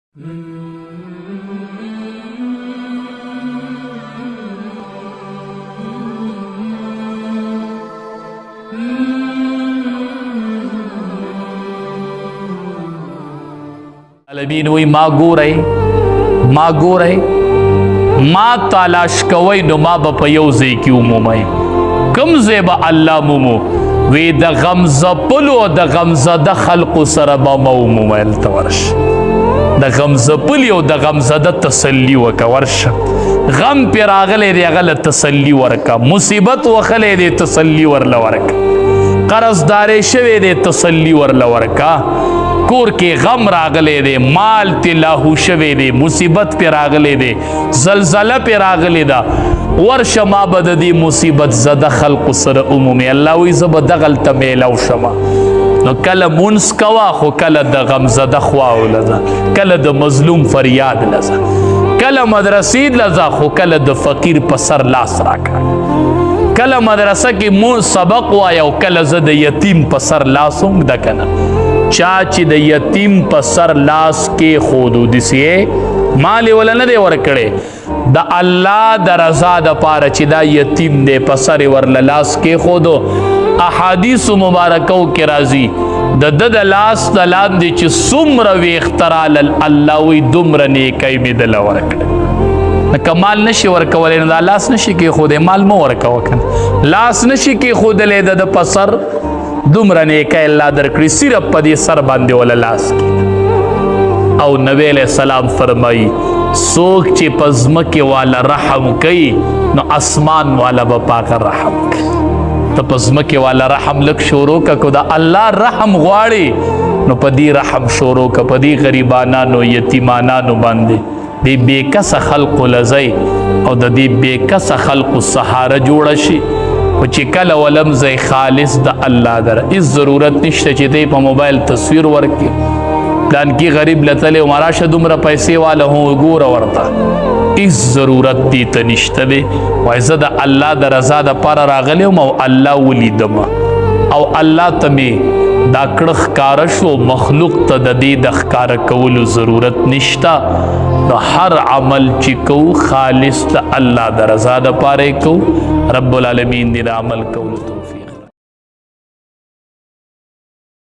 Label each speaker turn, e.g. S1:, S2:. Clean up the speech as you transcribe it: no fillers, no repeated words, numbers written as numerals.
S1: عالمین وی ما ګورئ، ما ګورئ، ما تلاش کوئ، نو ما به په یو ځای کې ومومئ. کوم ځای به الله مومو؟ وی د غم ځپلو او د غم زده خلقو سره به ما ومومئ. هلته ورشه، د غم ځپلي او د غم زده تسلي وکړه. ورشه، غم پرې راغلی دی، هغه له تسلي ورکړه. مصیبت وخلی دی، تسلي ورله ورکړه. قرضدارې شوی دی، تسلي ورله ورکړه. کور کې غم راغلی دی، مال تی لاهو شوی دی، مصیبت پې راغلی دی، زلزله پې راغلی ده، ورشه ما به د دې مصیبت زده خلقو سره ومومې. الله وایي زه به دغلته میلاو شمه. نو کله مونځ کوه، خو کله د غمزده خوا ولځه، کله د مظلوم فریاد لځه، کله مدرسې لځه، خو کله د فقیر په سر لاس راکړه. کله مدرسه کې مون سبق وایه او کله زه د یتیم په سر لاس هم ده که نه. چا چې د یتیم په سر لاس کې ښودو، دسې مال یې وله نه دی ورکړی، د الله د رضا دپاره چې دا یتیم دی په سر یې ورله لاس کېښودو، احادیث مبارکو کې راځي د ده د لاس د لاندې چې څومره ویښته رالل، الله وایي دومره نیکۍ مې دله ورکړې. که مال نشي ورکولی نو دا لاس نشي کېښودی، مال مه ورکوه که نه، لاس نشي کېښودلی د ده په سر، دومره نیکۍ الله درکړي، صرف په دې سر باندې وله لاس کېده. او نبی علیہ السلام فرمایي څوک چې په ځمکې والا رحم کوي نو اسمان والا به پاکه رحم کوي. ته په ځمکې والا رحم لږ شروع که، که د الله رحم غواړي نو په دې رحم شروع که، په دې غریبانانو یتیمانانو باندې، دې بېکسه خلقو لځئ او د دې بېکسه خلقو سهاره جوړه شي. خو چې کله ولم ځئ خالص د الله در، هېڅ ضرورت نشته چې دی په موبایل تصویر ورکړي، پلانکي غریب له تللی وم، راشه دومره پیسې واله هو ګوره ورته، هېڅ ضرورت دې ته نشته دی. وایي زه د الله د رضا دپاره راغلی وم او الله ولیدم او الله ته مې دا کړه ښکاره شو، مخلوق ته د دې د ښکاره کولو ضرورت نشته. نو هر عمل چې کوو خالص د الله د رضا دپاره یې کوو. رب العالمین دې د عمل کولو توفیق